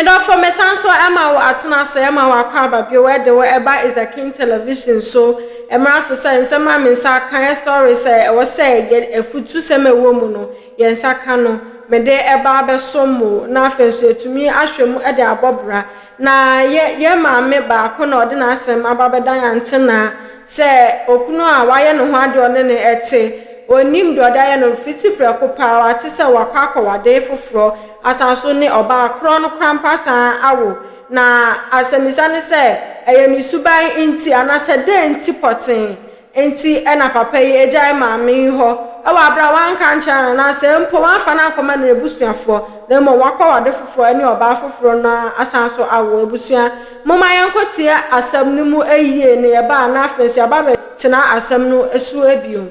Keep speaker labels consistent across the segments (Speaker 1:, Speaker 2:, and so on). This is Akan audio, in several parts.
Speaker 1: Me dɔfo, mesan so ma wo atena ase ma wo akwaaba bio de wo ɛba Is The King Television so. Ɛmmra so sɛ nsɛm a me nsa aka yɛ stories a ɛwɔ sɛ yɛ afutusɛm a ɛwɔ mu no yɛn nsa ka no mede ɛba abɛsom mo na afei nso yɛatumi ahwɛ mu de abɔ bra. Na yɛ yɛn maame baako na ɔde n'asɛm aba abɛda yɛn antenaa sɛ okunu a wayɛ ne ho adeɛ ɔne no te, ɔnnim deɛ ɔde ayɛ no fiti prɛko pɛ ara wate sɛ wakɔ akɔwade foforɔ asan so ne ɔbaa korɔ no koraa mpo asan awo. Na asɛmmisa ne sɛ, ɛyɛ ne suban nti anaasɛ dɛn nti pɔtee nti na papa yi agyae maame yi hɔ wɔ abere a wanka ankyerɛ no anaasɛ mpo wamfa no ankɔma n'abusuafoɔ na mmom wakɔwade foforɔ ne ɔbaa foforɔ no ara asan so awo abusua? Momma yɛnkɔtie asɛm no mu yie na yɛba a na afei nso yɛaba abɛtena asɛm no so bio.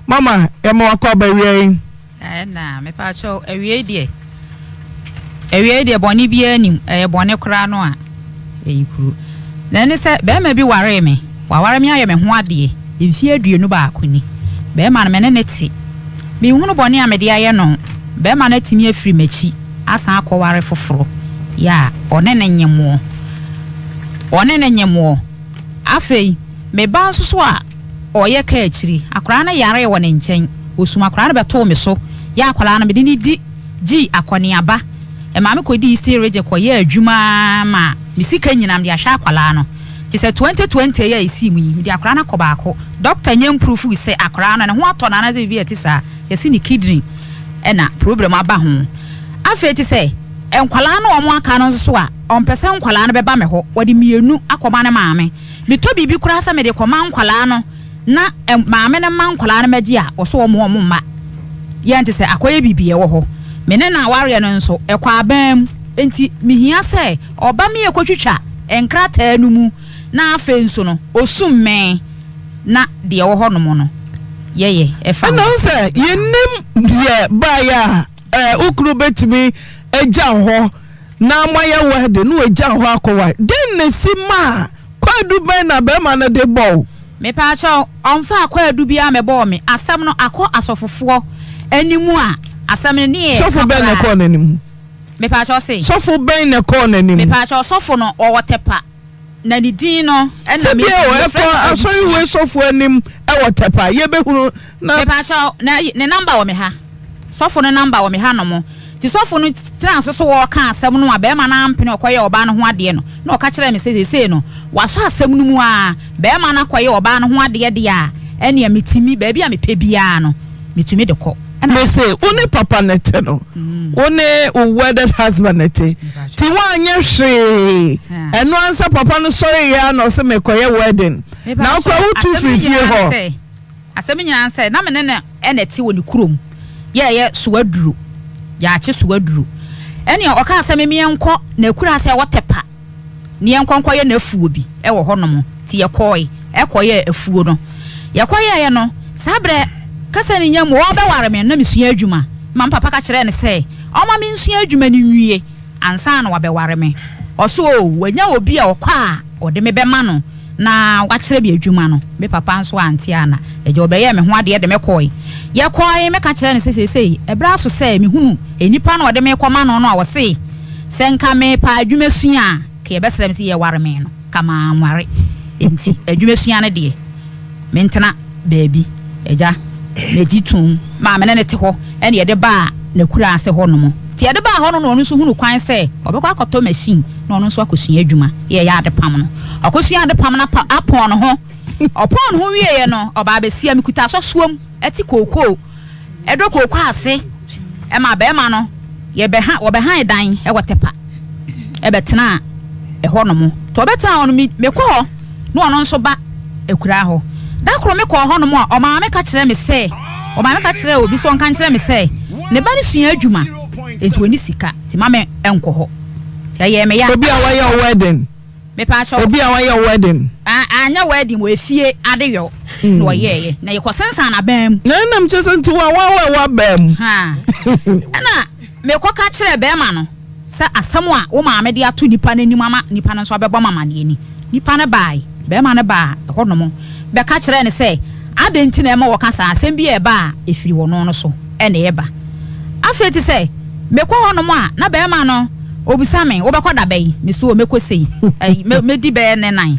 Speaker 2: Mama yɛma wakɔ aba awia yi.
Speaker 3: Ɛna mepaakyɛw awiei deɛ awiei deɛ bɔne biara nim ɛyɛ bɔne koraa no a ɛyɛ kuro na ɛne sɛ bɛrima bi waree me waware me ayɛ me ho adeɛ mfie 21 ni bɛrima no me ne ne te menhunu bɔne a mede ayɛ no bɛrima no atumi afiri m'akyi asan akɔware foforɔ yɛ a ɔne ne nyemoɔ ɔne ne nyemoɔ afei me ba nso so a ɔyɛ kaa akyiri. Akwadaa no yaree wɔ ne nkyɛn. Ɔsum akwadaa no bɛtoo me so. Yɛ akwadaa no, mede no di gyii akɔneaba. Ɛmaa me kɔdii Eastern Region kɔyɛɛ adwuma ara maa me sika nyinaa mede ahwɛ akwadaa no. Te sɛ 2020 yi a ɛsii mu yi, mede akwadaa no akɔ baako. Dɔkta nyɛ mprufuu sɛ akwadaa no ne ho atɔ no anaasɛ biribi a ɛte saa. Yɛse ne kidney na problem aba ho. Afei te sɛ nkwadaa no a wɔaka no nso so a, ɔmpɛ sɛ nkwadaa no bɛba me hɔ. Wɔde mmienu akɔma ne maame. Metɔ biribi koraa sɛ mede kɔma nkwadaa no na maame no mma nkwadaa no mmɛgye a, ɔso wɔn wɔn mma. Yɛ nte sɛ akɔyɛ biribi ɛwɔ hɔ. Me ne no awareɛ no nso, ɛkɔ aban mu. Enti mehia sɛ ɔba me yɛkɔtwitwa nkrataa no mu na afei nso no, ɔsum me na deɛ ɛwɔ hɔnom no yɛyɛ ɛfa
Speaker 2: Ɛna
Speaker 3: ho.
Speaker 2: wo sɛ yɛnnim deɛ baeɛ a wo kunu bɛtumi agya wo hɔ na moayɛ wedding na wagya hɔ akɔware. Dɛn na esi maa kwaadu bɛn na barima no de bɔɔ wo?
Speaker 3: Mepaakyɛw, ɔmfaa kwaadu biara mmɛbɔɔ me. Asɛm no akɔ asɔfofoɔ anim a asɛm no ne yɛ
Speaker 2: Sɔfo
Speaker 3: ka
Speaker 2: bɛn na
Speaker 3: koraa.
Speaker 2: ɛkɔɔ n'anim?
Speaker 3: Mepaakyɛw se?
Speaker 2: Sɔfo bɛn na ɛkɔɔ n'anim?
Speaker 3: Mepaakyɛw, sɔfo no ɔwɔ Tɛpa. Na ne din no na
Speaker 2: Sɛ
Speaker 3: me
Speaker 2: bio,
Speaker 3: mefrɛ
Speaker 2: ɛkɔ
Speaker 3: no
Speaker 2: asɔre wei
Speaker 3: abusua.
Speaker 2: sɔfo anim wɔ Tɛpa, yɛbɛhunu na.
Speaker 3: Mepakyɛw, na ne number wɔ me ha. Sɔfo no number wɔ me ha nom. Nti sɔfo no tenaa so so wɔɔka asɛm no a bɛɛma no ampene ɔkɔyɛɛ ɔbaa no ho adeɛ no, na ɔka kyerɛɛ me sɛ seesei no wasɔ asɛm no mu ara, bɛɛma no akɔyɛ ɔbaa no ho adeɛ deɛ a, ɛnneɛ metumi, baabi a mepɛ biara no, metumi de kɔ. Ɛna
Speaker 2: Mese wo ne papa no te no, wo ne wo wedded husband no te, nti woanyɛ hwee, ɛno ara sɛ papa no sɔreeɛ ara na ɔse mekɔyɛ wedding, na wo koraa wotu firi fie hɔ.
Speaker 3: Asɛm nyinaa ne sɛ, na me ne no na ɛte wɔ ne kurom, yɛɛyɛ soaduro, gyaakye soaduro. Ɛnneɛ ɔkaa sɛ me meɛnkɔ n'akuraase a ɛwɔ Tɛpa. ne yɛnkɔ nkɔyɛ n'afuo bi wɔ hɔnom. Nti yɛkɔɔe kɔyɛɛ afuo no. Yɛkɔyɛeɛ no, saa berɛ kasa no nya mu, ɔrebɛware me no, na mesua adwuma. Ma me papa ka kyerɛɛ no sɛ ɔmma mensua adwuma no nwie ansa na wabɛware me. Ɔse oo, wanya obi a ɔkɔ a ɔde me bɛma no na wakyerɛ me adwuma no. Me papa nso ante anna. Agya ɔbɛyɛɛ me ho adeɛ de me kɔɔe. Yɛkɔɔe, meka kyerɛɛ no sɛ seesei ɛberɛ aso sɛ mehunu nipa no a ɔde me rekɔma no no a ɔse Sɛ nka mepɛ adwuma sua a, nka yɛbɛsrɛ me sɛ yɛware me no, nka manware. Enti adwuma sua no deɛ, mentena baabi. Agya, megye toom maa me ne no te hɔ na yɛde baa n'akuraase hɔnom. Nti yɛde baa hɔ no na ɔno nso hunu kwan sɛ ɔbɛkɔ akɔtɔ machine na ɔno nso akɔsua adwuma. Yɛyɛ adepam no, ɔkɔsua adepam no apɔn ne ho. Ɔpɔn ne ho wieeɛ no, ɔbaa bɛsia me kuta asɔsoɔm te kookoo. Ɛdɔ kooko ase ma barima no yɛbɛha wɔbɛhan dan wɔ Tɛpa ɛbɛtenaa ɛhɔ nom nti ɔbɛtenaa hɔ no me mekɔ hɔ na ɔno nso ba akuraa hɔ da koro mekɔɔ hɔ nom a ɔmaame ka kyerɛ me sɛ ɔmaame ka kyerɛ obi sɛ ɔnka nkyerɛ me sɛ ne ba no sua adwuma nti ɔni sika nti ma me nkɔ hɔ ɛyɛɛ me ya.
Speaker 2: Obi a wayɛ wedding.
Speaker 3: Mepaakyɛw.
Speaker 2: Obi a wayɛ wo wedding.
Speaker 3: Ah anyɛ wedding wɔ efie adeyɔ na ɔyɛɛyɛ na yɛkɔ sensan n'aban mu.
Speaker 2: Na ɛnam kyɛ sɛ nti wa wa wɔ w'aban mu.
Speaker 3: Haa ɛna mekɔ ka kyerɛɛ bɛɛma no sɛ asɛm a wo maame de ato nipa no anim ama nipa no nso abɛbɔ me amaneɛ ni. Nipa no baae. Barima no baa ɛhɔnom bɛka kyerɛɛ no sɛ, Adɛn nti na ɛma wɔka saa? Asɛm bi a ɛba a, ɛfiri ɔno no so na ɛba. Afei te sɛ mekɔ hɔnom a, na barima no ɔbisa me, Wobɛkɔ da bɛn? Mese, O, mɛkɔ sei. Ɛyi, mɛdi bɛyɛ nnɛnan.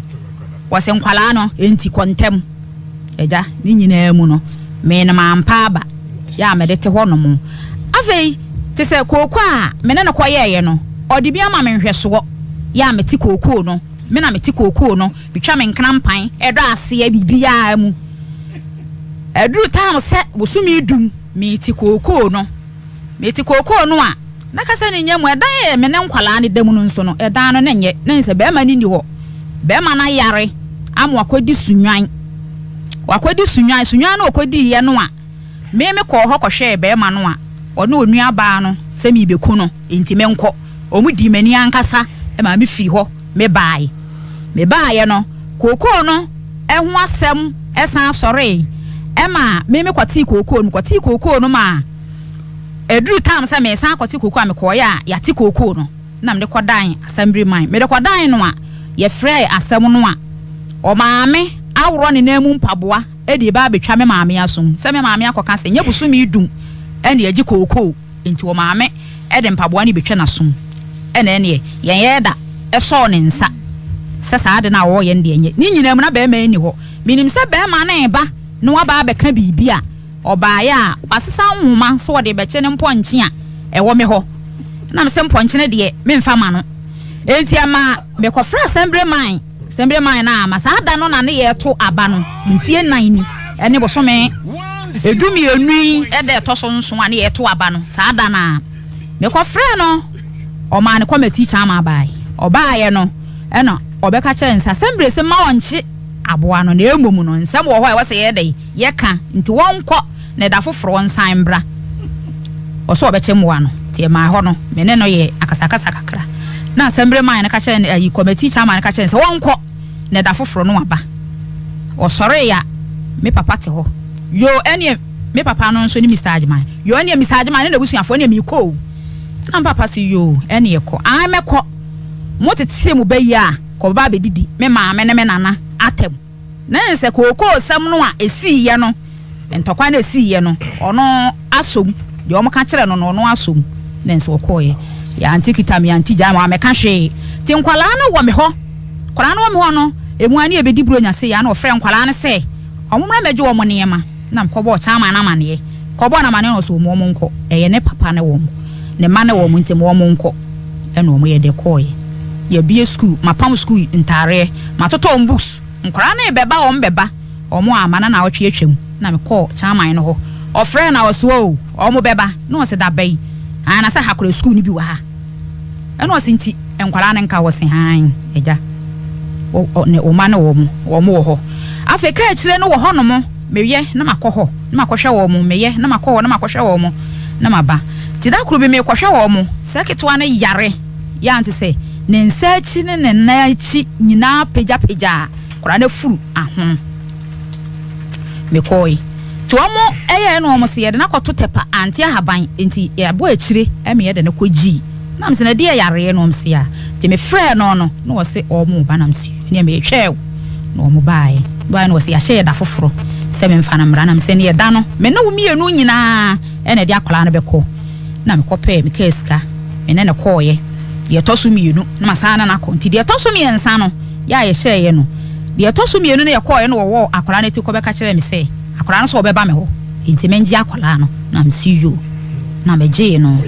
Speaker 3: Ɔse, Nkwadaa no, enti kɔ ntɛm. Agya, ne nyinaa mu no, me no mampa aba, yɛ a mede te hɔnom. Afei, te sɛ kooko a me ne no kɔyɛeɛ no, ɔde bi ama me nhwɛsoɔ, yɛ a mete kookoo no, me na mete kookoo no, metwa me nkrampan, ɛdɔ aseɛ, biribiara mu. Ɛduru time sɛ bosome dum, mete kookoo no. Mete kookoo no a, na kasa no nnya mu. Ɛdan a me ne nkwadaa no da mu no nso no, ɛdan no na ɛnyɛ. Na ɛnyɛ sɛ barima no nni hɔ. Barima no ayare ama wakɔdi sunwan. Wakɔdi sunwan. Sunwan no ɔkɔdiiɛ no a, me mekɔɔ hɔ kɔhwɛɛ barima no a, ɔne onuabaa no sɛ merebɛku no, enti menkɔ. Wɔdii m'ani ankasa maa mefiri hɔ mebaeɛ. Mebaeɛ no, kookoo no ho asɛm san sɔree ma me mekɔtee kookoo no. Mekɔtee kookoo no maa ɛduruu time sɛ meresan akɔte kookoo a mekɔeɛ a yɛate kookoo no na mede kɔdan Assembly man. Mede kɔdan no a, yɛfrɛɛ asɛm no a, ɔmaame aworɔ ne nan mu mpaboa de reba abɛtwa me maame asom sɛ me maame akɔka sɛ nyɛ bosome dum na yɛgye kookoo. Enti ɔmaame de mpaboa no betwa n'asom. Ɛna ɛneɛ, yɛn ɛɛda sɔɔ ne nsa sɛ saa ade no a ɔɔyɛ no deɛ nyɛ. Ne nyinaa mu na bɛɛma yi nni hɔ. Menim sɛ bɛɛma no reba na waba abɛka biribi a, ɔbaeɛ a, wasesa nwoma sɛ ɔde rebɛkye ne mpɔnkye a ɛwɔ me hɔ. Ɛna mese mpɔnkye no deɛ memfa ma no. Enti ɛmaa mekɔfrɛɛ Assemblyman. Sɛmbre mae no a ma saa da no na ne yɛreto aba no mfie nnan ni ɛne bosome du mienu yi da ɛtɔ so nson a ne yɛreto aba no saa da no a mekɔ frɛɛ no ɔmaa ne kɔmɛtii chairman bae ɔbaeɛ no ɛna ɔbɛka kyerɛ no sɛ asɛmbre se ma ɔnkye aboa no na mmom no nsɛm wɔ hɔ a ɛwɔ sɛ yɛyɛ dɛn yɛka nti wɔnkɔ na da foforɔ ɔnsan mbra ɔsɛ ɔbɛkye mmoa no nti ɛmaa ɛhɔ no me ne no yɛɛ akasakasa kakra na asɛmbre man no ka kyerɛɛ no ayi kɔmɛtii chairman no ka kyerɛɛ no sɛ ɔnkɔ na da foforɔ no waba ɔsɔree a me papa te hɔ yoo ɛneɛ me papa no nso ne Mister Agyeman yoo ɛneɛ Mister Agyeman ne n'abusuafoɔ ɛneɛ meekɔ o ɛna me papa se yoo ɛneɛ kɔ ae mɛkɔ mo tete mo bɛ yi a kɔ bɛba abɛdidi me maame ne me nana atɛm. Na sɛ kookoosɛm no a ɛsiiɛ no, ntɔkwa no a ɛsiiɛ no, ɔno asɔ mu, deɛ wɔka kyerɛɛ no no, ɔno asɔ mu, na nso ɔkɔeɛ. Yɛ ante kita me, ante gyaa me, wammɛka hwee. Nti nkwadaa no wɔ me hɔ, nkwadaa no wɔ me hɔ no, ɛmu a ne yɛbɛdi Buronya sei a, na ɔfrɛ nkwadaa no sɛ wɔmmra mmɛgye wɔn nneɛma. Na mekɔbɔɔ Chairman no amaneɛ. Kɔbɔɔ no amaneɛ na ɔse wɔn nkɔ, ɛyɛ ne papa ne wɔn, ne mma ne wɔn, nti wɔn nkɔ. Ɛna wɔyɛ dɛ kɔeɛ. Yɛabue sukuu, mapam sukuu ntaareɛ, matotɔ wɔn books. Nkwadaa no rebɛba wɔn bɛba, wɔn amma na naawɔtwe atwam na mekɔɔ chairman no hɔ. Ɔfrɛɛ na ɔse oh wɔn bɛba na ɔse da bɛn? Haa na sɛ ha koraa sukuu no bi wɔ ha. Ɛna ɔse nti nkwadaa no nka hɔ? Ɔse haan agya wo ne wo mma ne wɔn wɔn wɔ hɔ. Afei kaa akyire no wɔ hɔ nom meyɛ na makɔ hɔ na makɔhwɛ wɔn meyɛ na makɔ hɔ na makɔhwɛ wɔn na maba. Nti da koro bi merekɔhwɛ wɔn sɛ ketewa no yare. Yɛ a nte sɛ ne nsa akyi ne ne nan akyi nyinaa pagyapagyaa koraa na furu ahono. Mekɔe. Nti wɔn yɛɛ na wɔn se yɛde no akɔto tɛpa ante ahaban nti yɛabɔ akyire ma yɛde no kɔgyii. Na mese na ɛdeɛ yareɛ na wɔn se a. Nti mefrɛɛ no no na wɔse wɔn reba na mese yoo ɛneɛ metwɛɛ wo na wɔn baeɛ. Baeɛ na wɔse yɛahyɛ yɛ da foforɔ sɛ memfa no mmra na mese neɛ da no me ne wo mmienu nyinaa na ɛde akwadaa no bɛkɔ. na mekɔpɛɛ me kaa sika, me ne no kɔeɛ. Deɛ ɛtɔ so mmienu, na masan ne no akɔ. Nti deɛ ɛtɔ so mmiɛnsa no, yɛ a yɛhyɛeɛ no, deɛ ɛtɔ so mmienu no yɛkɔeɛ no wɔwɔɔ akwadaa no ti kɔbɛka kyerɛɛ me sɛ akwadaa no sɛ ɔbɛba me hɔ, nti mengye akwadaa no. Na mese yoo, na megyee no.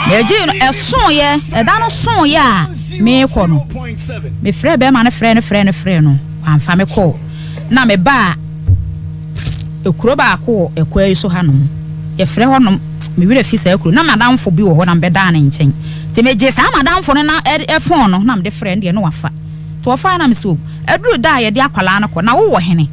Speaker 3: Megyee no, ɛsoeɛ, ɛda no soeɛ a merekɔ no, mefrɛɛ bɛrima no frɛɛ no frɛɛ no frɛɛ no, wamfa me kɔɔ. Na mebaa. Kuro baako wɔ ɛkwan yi so hanom, yɛfrɛ hɔnom, me werɛ fi saa kuro, na m'adamfo bi wɔ hɔ na mebɛdaa ne nkyɛn. Nti megyee saa m'adamfo no na fon no na mede frɛɛ no deɛ na wafa. Nti ɔfaeɛ na mese o, aduru da a yɛde akwadaa no kɔ, na wowɔ hene?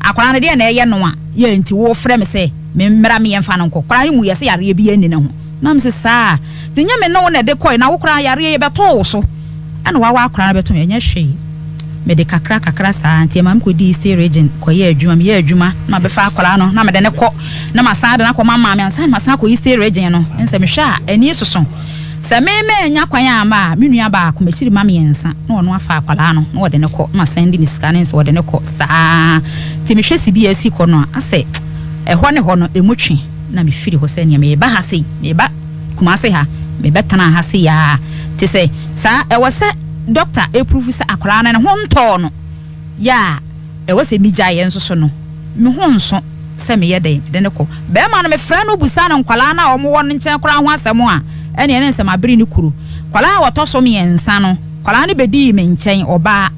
Speaker 3: Akwadaa no deɛ na ɛyɛ no a yɛ nti worefrɛ me sɛ memmra meɛmfa no nkɔ? Akwadaa no mu yɛ sɛ yareɛ biara nni ne ho. Na mese saa? Nti nyɛ me ne wo na ɛde kɔe, na wo koraa yareɛ yɛbɛtoo wo so. Ɛna wawa akwadaa no bɛto me, ɛnyɛ hwee. Mede kakra kakra saa nti ɛma mekɔdii Eastern Region kɔyɛɛ adwuma. Meyɛɛ adwuma na mabɛfa akwadaa no na mede no kɔ na masan de no akɔma maame ansa na masan akɔ Eastern Region no. Ɛne sɛ mehwɛ a ani soso. Sɛ me mannya kwan amma a, me nua baako, m'akyiri mma miensa, na ɔno afa akwadaa no na ɔde no kɔ, na masan de ne sika no nso ɔde no kɔ saa ara. Nti mehwɛ sibea a asi kɔ no a, asɛ ɛhɔ ne hɔ no, ɛmu twe na mefiri hɔ sɛ neɛ mereba ha sei, mereba Kumasi ha, mebɛtena ha sei ara. Nti sɛ saa, ɛwɔ sɛ dɔkta approve sɛ akwadaa no ne ho ntɔɔ no. Yɛ a ɛwɔ sɛ migyae nso so no, me ho nso sɛ meyɛ dɛn mede no kɔ. Barima no, mefrɛ no bisa no nkwadaa no a wɔwɔ no nkyɛn koraa ho asɛm a, ɛnneɛ ne nsɛm abere ne kuro. Akwadaa a ɔtɔ so miɛnsa no, akwadaa no bɛdii me nkyɛn, ɔbaa.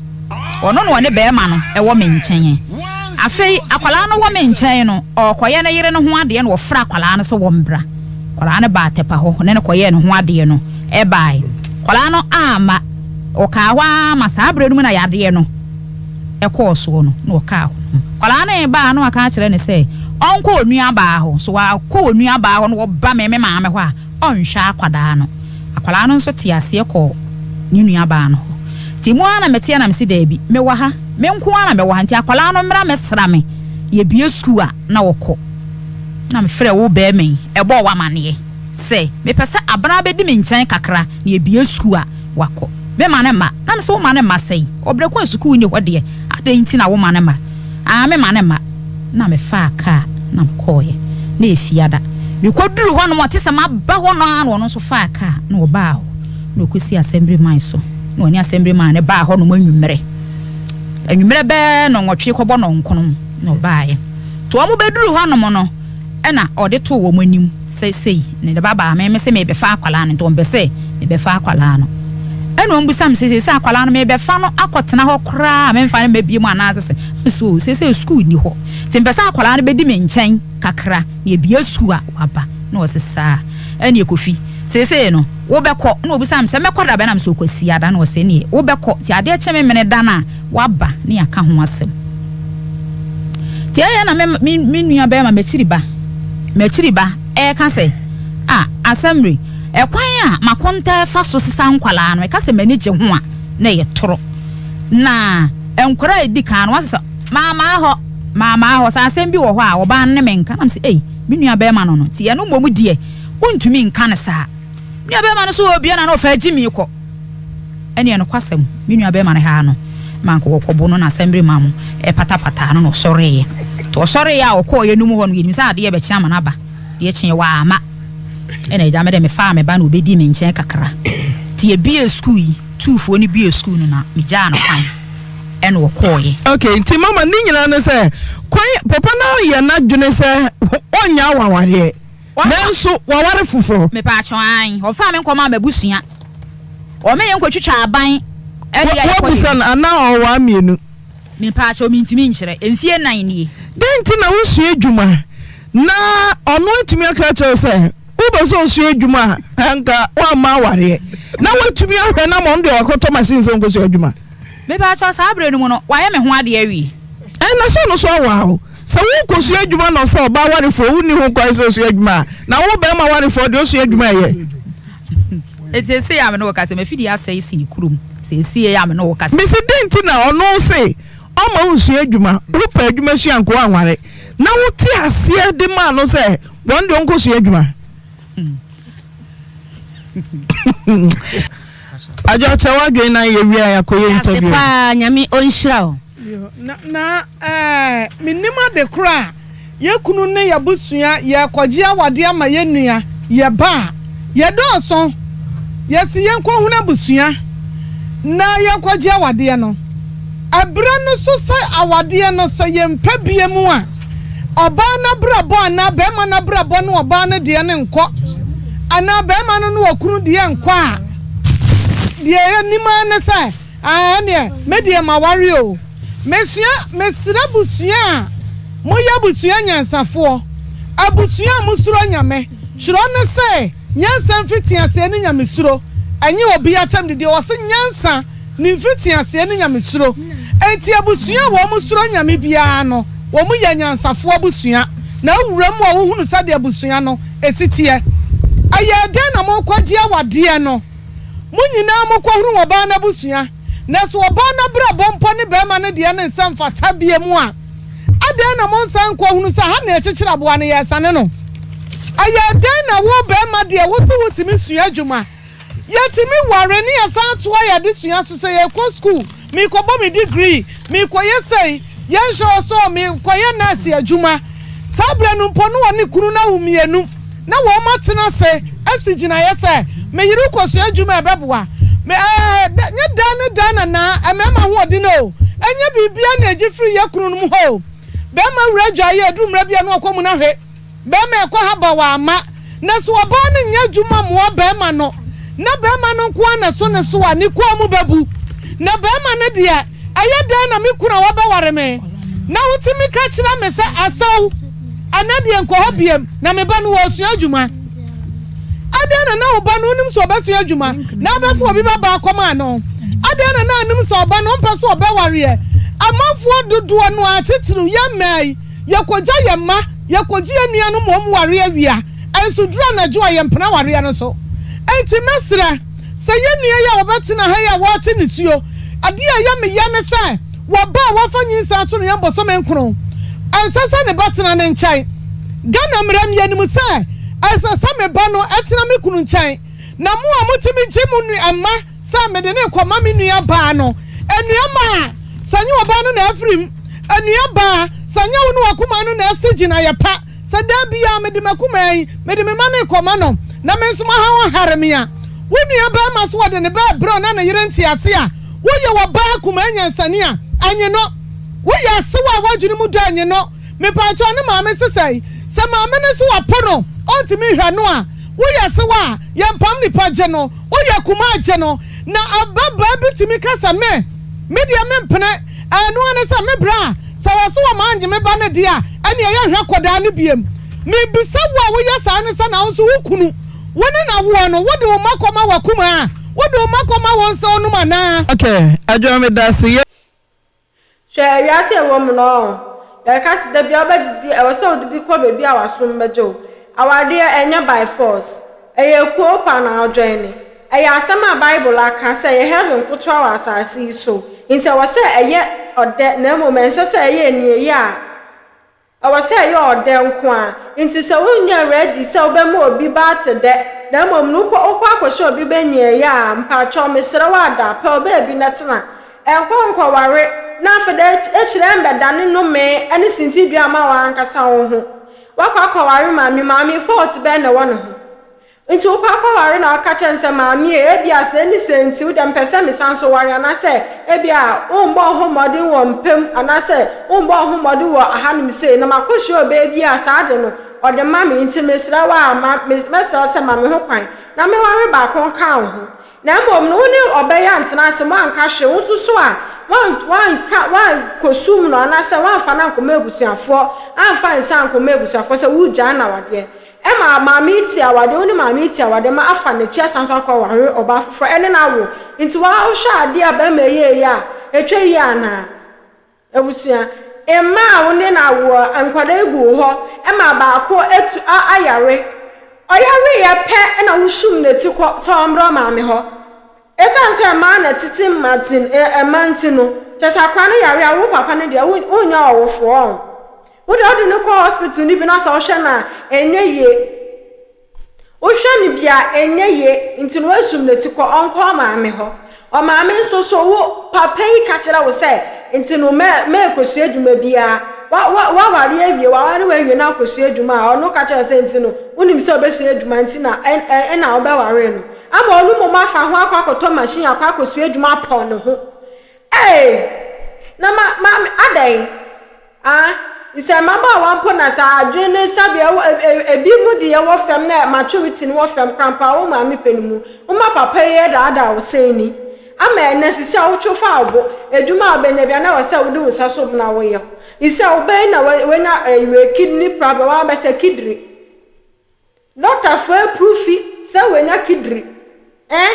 Speaker 3: Ɔno na ɔne barima no wɔ me nkyɛn. Afei akwadaa no wɔ me nkyɛn no, ɔrekɔyɛ ne yere no ho adeɛ na ɔfrɛ akwadaa no sɛ wɔmmra. Akwadaa no baa Tɛpa hɔ, ɔne no kɔyɛɛ ne ho adeɛ no, ɛbaeɛ. Akwadaa no amma. Ɔkaa hɔ ara ma saa berɛ no mu na yadeɛ no kɔɔ soɔ no, na ɔkaa hɔ. Akwadaa no reba a, na waka akyerɛ no sɛ ɔnkɔ onuabaa hɔ. So wakɔ onuabaa hɔ na ɔba me me maame hɔ a, ɔnhwɛ akwadaa no. Akwadaa no nso tee aseɛ kɔɔ ne nuabaa no hɔ. Nti mu ara na meteɛ na mese daabi, mewɔ ha, me nko ara na mewɔ ha, nti akwadaa no mmra mmɛsra me. Yɛbue sukuu a, na ɔkɔ. Na mefrɛɛ wo barima yi, ɛbɔɔ wo amaneɛ sɛ mepɛ sɛ Abena bɛdi me nkyɛn kakra na yɛbue sukuu a, wakɔ. Me ma no mma. Na mese wo ma no mma sɛn? Ɔbrɛ ko a sukuu nni hɔ deɛ, adɛn nti na wo ma no mma? Aa me ma no mma. Na me faa kaa na me kɔɔeɛ. Na ɛyɛ fiada. Me kɔ duru hɔ nom ɔte sɛ maba hɔ no ara na ɔno nso faa kaa na ɔbaa hɔ. Na ɔkɔsi assembly man so. Na ɔne assembly man no baa hɔ nom anwummerɛ. Anwummerɛ bɛɛ nɔnwɔtwe kɔbɔ nɔnkono na ɔbaaeɛ. Nti wɔn bɛduru hɔ nom no ɛna ɔde too wɔn anim. Sɛ sei ne ne ba baa me me se merebɛfa akwadaa no nti ɔmpɛ sɛ mebɛfa akwadaa no. Ɛna ɔmbisa me sɛ seesei akwadaa no merebɛfa no akɔtena hɔ koraa a memfa no mma biom anaasɛ sɛ? Me se oo seesei sukuu nni hɔ nti mepɛ sɛ akwadaa no bɛdi me nkyɛn kakra na yɛbue sukuu a waba. Na ɔse saa ɛneɛ Kofi seesei no wobɛkɔ? Ɛna ɔbisa me sɛ mɛkɔ da bɛn? Na me se Kwasiada. Na ɔse ɛneɛ wobɛkɔ nti adeɛ kye Memene da no a waba ne yɛaka ho asɛm. Nti ɛyɛ na me me me nua bɛrima m'akyiri ba m'akyiri ba ɛreka sɛ a asɛmmere ɛkwan a m'akontaa fa so sesa nkwadaa no ɛka sɛ m'ani gye ho a na ɛyɛ toro na nkwadaa a ɛdi kan no wasesa maamaa hɔ maamaa hɔ sɛ asɛm bi wɔ hɔ a ɔbaa no ne me nka na me sɛ ei me nua bɛrima no no nti ɛno mmom deɛ wontumi nka no saa me nua bɛrima no so wɔ bia na na ɔfa agyi mi kɔ. Ɛneɛ nokwasɛm, me nua bɛɛma no haa no ma anka wɔkɔbo no na asɛmbere maa mo patapataa no na ɔsɔreeɛ. Nti ɔsɔreeɛ a ɔkɔɔeɛ no mu hɔ no yɛnim sɛ adeɛ bɛkye ama no aba, deɛ kyeeɛ wamma. Ɛna agya me deɛ mefaa me ba na ɔbɛdii me nkyɛn kakra. Nti yɛbuee sukuu yi, tuufoɔ no buee sukuu no na megyaa no kwan ɛna ɔkɔɔeɛ.
Speaker 2: Ok, nti mama ne nyinaa ne sɛ kwan papa no ayɛ n'adwene sɛ ɔnyɛ awawareɛ nanso waware foforɔ.
Speaker 3: Mepaakyɛw aane, ɔfaa me nkɔmaa m'abusua. Wɔn yɛn kɔ twitwa aban ɛde ayɛ kɔ
Speaker 2: Woabusa no anaa ɔwaa mienu?
Speaker 3: Mepaakyɛw mentumi nkyerɛ. Mfie nan nie.
Speaker 2: Dɛn nti na wosua adwuma na ɔno atumi aka akyerɛ wo sɛ wopɛ sɛ osua adwuma a anka woamma awareɛ na woatumi ahwɛ no ama ɔno deɛ wakɔtɔ machine sɛ ɔnkɔsua adwuma?
Speaker 3: Mepaakyɛw saa berɛ no mu no wayɛ me ho adeɛ awie.
Speaker 2: Ɛna sɛ ɔno nso awaa wo. Sɛ wokɔsua adwuma na ɔsɛ ɔbaa warefoɔ wonni ho kwan sɛ osua adwuma a na wo barima warefoɔ deɛ osua adwuma ɛyɛ?
Speaker 3: Enti seesei a me ne wo kasa yi, m'afidie asɛe si ne kurom. Seesei a me ne wo kasa.
Speaker 2: Mese dɛn nti na ɔno se ɔmma wo nsua adwuma, wopɛ adwuma sua nko anware, na wote aseɛ de maa no sɛ wɔn deɛ ɔnkɔsua adwuma? Adwo akyerɛ w'adwene na yɛwie a yɛakɔyɛ interview.
Speaker 4: Dase paa nyame ɔnhyira wo.
Speaker 5: Na na ɛɛ mennim ade korɔ a yɛ kunu ne y'abusua yɛrekɔgye awadeɛ ama yɛ nua, yɛ ba a, yɛdɔɔso, yɛse yɛnkɔhunu abusua na yɛnkɔgye awadeɛ no. Ɛberɛ no so sɛ awadeɛ no sɛ yɛmpɛ bie mu a, ɔbaa no abrabɔ anaa barima no abrabɔ ne ɔbaa no deɛ no nkɔ, anaa barima no ne ɔkunu deɛ nkɔ a, deɛ yɛnim ara ne sɛ, Aah ɛneɛ me deɛ maware oo. Mesua mesrɛ abusua a moyɛ abusua nyansafoɔ, abusua a mosuro Nyame, twerɛ no sɛ nyansa mfitiaseɛ ne Nyamesuro, ɛnyɛ obi atɛm didie, wɔse nyansa ne mfitiaseɛ ne Nyamesuro, enti abusua a wɔn suro Nyame biara no wɔn yɛ anyansafoɔ abusua, na wowura mu a wohunu sɛdeɛ abusua no ɛsi teɛ. Ɛyɛɛ dɛn na mokɔgye awadeɛ no? Mo nyinaa mokɔhunu ɔbaa no abusua, na sɛ ɔbaa no abrabɔ mpo ne barima no deɛ no nsɛ mfata bio mu a, adɛn na monsan nkɔhunu sɛ ha na yɛkyekyere aboa no yɛresane no? Ɛyɛɛ dɛn na wo barima deɛ wose wotumi sua adwuma? Yɛtumi ware ne yɛsan toa yɛn adesua so, sɛ yɛkɔ sukuu, merekɔbɔ me degree, merekɔyɛ sei, yɛnhyɛ hɔ sɛ merekɔyɛ nɛɛse adwuma. Saa berɛ no mpo na ɔne kunu no awo mmienu, na wɔatena ase asi gyinaeɛ sɛ, me yere rekɔsua adwuma a ɛbɛboa me. Ɛɛ, nyɛ daa ne daa na na mmarima ahoɔden o, ɛnyɛ biribiara na ɛgye firi yɛn kununom hɔ o. Barima wura adwaeɛ a, ɛduru mmerɛ bi a na ɔkɔ mu no ahwe. Barima ɛkɔ ha ba wamma. Na sɛ ɔbaa no nyɛ adwuma mmoa barima no, na barima no nko ara na ɛso ne so a, ne kɔn mu bɛbu. Na barima no deɛ, ɛyɛ dɛn na me kunu a wabɛware me, na wotumi ka kyerɛ me sɛ, 'Asaw, ɛnnɛ deɛ nkɔ hɔ biom, na me ba no ɔresua adwuma'? Adɛn na na wo ba no wonim sɛ ɔbɛsua adwuma, na wobɛfa obi babaa akɔma no? Adɛn na na anim sɛ ɔba no ɔmpɛ sɛ ɔbɛwareɛ? Amanfoɔ dodoɔ no ara, titiriw yɛn mmaa yi, Yɛkɔgya yɛn mma, yɛkɔgye yɛn nuanom ma wɔn ware awia, nso duru anadwo a yɛmpene awareɛ no so. Enti mɛsrɛ sɛ yɛn nua yi a ɔbɛtena ha yi a wɔrete nisuo, adeɛ a ɛyɛ me ya ne sɛ wɔba a wɔafa nyinsɛn ato no yɛn bosome nkron, ɛnsɛ sɛ ne ba tena ne nkyɛn. Ghana mmara mu yɛnim sɛ ɛsɛ sɛ me ba no tena me kunu nkyɛn, na mo a motumi gye mo nua mma sɛ mede no rekɔma me nua baa no, nua mmaa, sɛ nyɛ ɔbaa no na afiri mu, nua baa, sɛ nyɛ wo ne w'akumaa no na asi gyinaeɛ pa, sɛ da biara mede m'akumaa yi, mede me mma no rekɔma no, na me nso m'ahaw hare me a, wo nua barima nso ɔde ne ba rebrɛ wo na ne yere nte ase a, woyɛ ɔbaa kumaa nyansani a, ɛnye no. Woyɛ asew a w'adwene mu dɔ a, ɛnye no. Mepaakyɛw, ne maame sesɛe? Sɛ maame no nso wapo no, ɔntumi nhwɛ no a, woyɛ asew a, yɛmpam nipa gye no. Woyɛ kumaa gye no. Na ababaa bi tumi ka sɛ, Me, me deɛ mempene. Ɛno ara ne sɛ, me bra, sɛ wɔse wɔma annye me ba no deɛ a, ɛnneɛ yɛnhwɛ akwadaa no biom. Mebisa wo a woyɛ saa no sɛ na wo nso wo kunu, wo ne no awoɔ no, wode wo mma kɔma w'akumaa? Wode wo mma kɔma wo nsewonom anaa?
Speaker 2: Ok, Adwoa medase yɛ.
Speaker 1: Hwɛ wiase a yɛwɔ mu no ɔɔ. Yɛka sɛ da biara wobɛdidi, ɛwɔ sɛ wodidi kɔ baabi a w'asom bɛgye wo. Awareɛ ɛnyɛ by force. Ɛyɛ kuo wopɛ anaa wodwɛne. Ɛyɛ asɛm a Bible aka sɛ ɛyɛ heaven nkotoa wɔ asase yi so. Nti ɛwɔ sɛ ɛyɛ ɔdɛ na mmom ɛnsɛ sɛ ɛyɛ aniɛyɛ a. Ɛwɔ sɛ ɛyɛ ɔdɛ nko ara. Enti sɛ wonyɛ ready sɛ wobɛma obi ba ate dɛ, na mmom no wokɔ wokɔ akɔhyɛ obi bɛ nyiɛyɛ a, mpakyɛw mesrɛ wo ada, pɛ ɔbaa bi na tena. Ɛnkɔ nkɔware, na afei dɛ akyire ɛmbɛdane nnome ne sintidua mma w'ankasa wo ho. Woakɔ akɔware maame, maame fault bɛn na ɛwɔ ne ho? Nti wokɔ akɔware na woka kyerɛ no sɛ maame e, ebia sei ne sei nti wo deɛ mepɛ sɛ mesan so ware anaasɛ ebia wombɔɔ wo ho mmɔden wɔ mpa mu anaasɛ wombɔɔ wo ho mmɔden wɔ ahanom sei na makɔhyia ɔbaa bi a saa ade no ɔde ma me nti mesrɛ wo a ma me mɛsrɛ wo sɛ ma me ho kwan na menware baako nka wo ho. Na mmom no, wo ne ɔbaa yi antena ase, moanka hwee, wo nso so a woanka, woankɔsum no anaasɛ woamfa no ankɔma abusuafoɔ, amfa nsa ankɔma abusuafoɔ sɛ woregyaa no awadeɛ. Ɛma maame yi te awadeɛ, wo ne maame yi te awadeɛ ma afa n'akyi asan nso akɔ aware ɔbaa foforɔ ɛne no awo. Nti waa wohwɛ adeɛ a barima yi yɛeɛ a, ɛtwa yie anaa? Abusua, mma a wo ne no awoɔ, nkwadaa yi gu wo hɔ ma baako atu a ayare. Ɔyareeɛ pɛ na wosum n'ati kɔ sɛ ɔmmrɛ ɔmaame hɔ. Ɛsiane sɛ mmaa na ɛtete mma ti mma nti no, kyerɛ sɛ akwadaa no yare a, wo papa no deɛ wonnya ɔwofoɔ ɔn. Wo deɛ wode no kɔ hospital no bi na sɛ wohwɛ no a, ɛnyɛ yie. Wohwɛ no bi a, ɛnyɛ yie nti no woasum n'ati kɔ, ɔnkɔ ɔmaame hɔ. Ɔmaame nso so, wo papa yi ka kyerɛ wo sɛ nti no mɛ mɛnkɔsua adwuma biara. Wa wa waware awie, waware wo awie na akɔsua adwuma a, ɔno ka kyerɛ wo sɛ nti no wonim sɛ ɔbɛsua adwuma nti na ɛ ɛ ɛna wobɛwaree no. Ama ɔno mmom afa ho akɔ akɔtɔ machine akɔ akɔsua adwuma apɔn ne ho. Ei! Na ma maame adɛn? Ah, sɛ mmabaawa mpo na saa adwene ne sabea wɔ ebi mu deɛ wɔ fam na maturity no wɔ fam koraa mpo a wo maame pɛ no mu. Woma papa yi ɛdaadaa wo sɛn ni? Ama ɛnɛ sisi a wotwe fa wo bo, adwuma a wobɛnya bia na ɛwɔ sɛ wode wo nsa so na woyɛ. Sisi a wobɛyɛ na wanya ɛɛ kidney problem, wabɛsɛ kidri. Dɔktafoɔ aprufi sɛ wanya kidri eh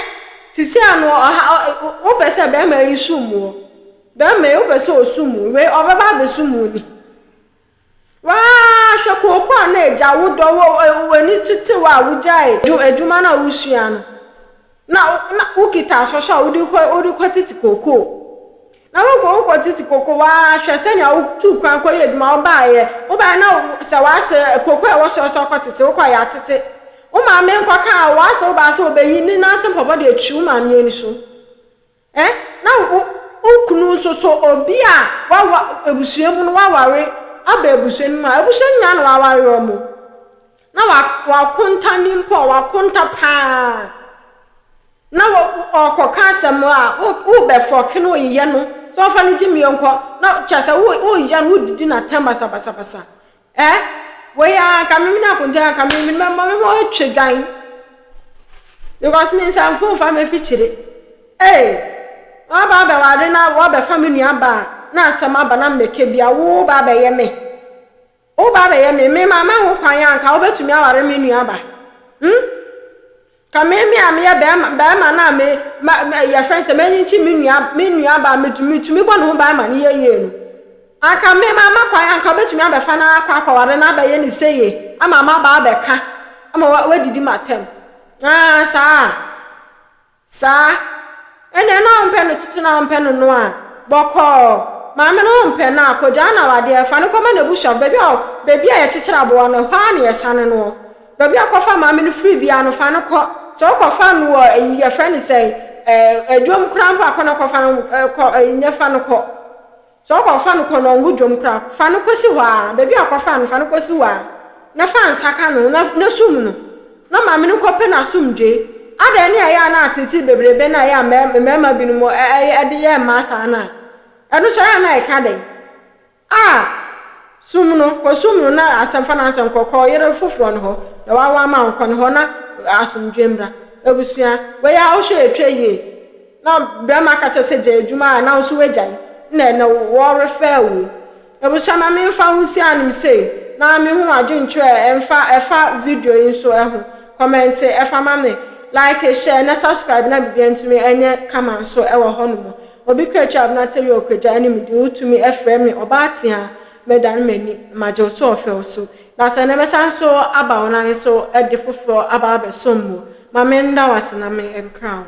Speaker 1: Sisi ano ɔha ɔ wopɛ sɛ bɛrima yi sum woɔ Bɛrima yi wopɛ sɛ ɔsum wo wei ɔbɛba abɛsum wo ni Waa hwɛ kooko a na agya wo dɔ wo w'ani tete wo a wogyae adwuma no a wosua no Na na wokita asɔsɔ a wode kɔ wode kɔtete kookoo. Na wokɔ wokɔtete kookoo waa hwɛ sɛnea wotuu kwan kɔyɛ adwuma wobaeɛ wobaeɛ na sɛ w'asɛ kookoo a ɛwɔ sɛ sɛ wokɔtete wokɔ yɛ atete. Wo maame nkɔka a w'asɛ wo baa sɛ ɔbɛyi ne nan ase mpaboa de atwi wo maame ani so. Ɛ na wo wo kunu nso so obi a wawa abusua mu no waware aba abusua no mu a abusua no nyinaa na waware wɔn. Na wa wakonta ni mpo a wakonta paa. Na wɔ ɔkɔka asɛm a wo wobɛfɔke no woyeyɛ no sɛ ɔmfa no gye mmie nkɔ na kyerɛ sɛ wo woyɛ no wodidi n'atɛm basabasabasa. Eh wei aa nka me mene akonta nka me me mɛma me ho atwa dwan because me nsa mfo mfa me fikyire ee waba abɛware na wabɛfa me nua ba na asɛm aba na mmɛka bia wo ba abɛyɛ me wo ba abɛyɛ me me ma ma ho kwan a nka wobɛtumi aware me nua ba Ka me me a meyɛ bɛrima bɛrima no a me ma ma yɛfrɛ no sɛ m'ani me nua me nua baa metumi metumi bɔ ne ho ban ma no yɛ yie no anka me ma ma kwan anka ɔbɛtumi abɛfa no akɔ akɔware no abɛyɛ ne sɛye ama ma aba abɛka ama wadidi m'atɛm aa saa. Saa. Ɛnneɛ na wompɛ no tete na wompɛ no no a, bɔkɔɔ. Maame no wompɛ no a, kɔgyaa no awadeɛ, fa no kɔma n'abusuafo. Baabi a baabi a yɛkyekyere aboa no, ɛhɔ ara na yɛsane noɔ. Baabi a wokɔfa maame no firi biara no, fa no kɔ. Sɛ wokɔfa no wɔ ayi, yɛfrɛ no sɛn, ɛɛ, adwam koraa mpo a, kɔ na kɔfa no, kɔ, ɛyi, nyɛ fa no kɔ. Sɛ ɔkɔfa no kɔ no ɔngo dwom koraa, fa no kɔsi hɔ ara, baabi a ɔkɔfaa no, fa no kɔsi hɔ ara, na fa nsa ka ne ho, na, na sum no, na maame no nkɔpɛ n'asomdwoe. Adɛn ne ɛyɛ a na ateetee bebrebe no a ɛyɛ a mmarima, mmarima binom ɛ, ɛ, de yɛ mmaa saa no a, ɛno nso ɛyɛ a na ɛka dɛn? A, sum no, kɔsum no na asɛm, fa n'asɛm kɔ, kɔ ɔyere foforɔ no hɔ, na wawo ama wo, kɔ ne hɔ na asomdwoe mmra. Abusua, wei ara wohwɛ a ɛtwa yie. Na bɛrima ka kyerɛ sɛ gyae adwuma a na wo nso woagyae na ɛnɛ wɔrefɛɛ wo yi. Abusua ma memfa wo nsi anom sei na mehu w'adwenkyerɛ a ɛmfa ɛfa video yi nso ho. Kɔmɛnte ɛfa ma me, like, share na subscribe na biribiara ntumi ɛnyɛ kama nso ɛwɔ hɔ nom. Obi ka akyire Abena Tawia Okagya ɛne me din wotumi ɛfrɛ me ɔbaa teaa mɛdane m'ani magye wo so ɔfɛw so. Na sɛ ɛnɛ mɛsan nso aba wo nan so ɛde foforɔ aba abɛsom wo. Ma menda wo ase na me nkra wo.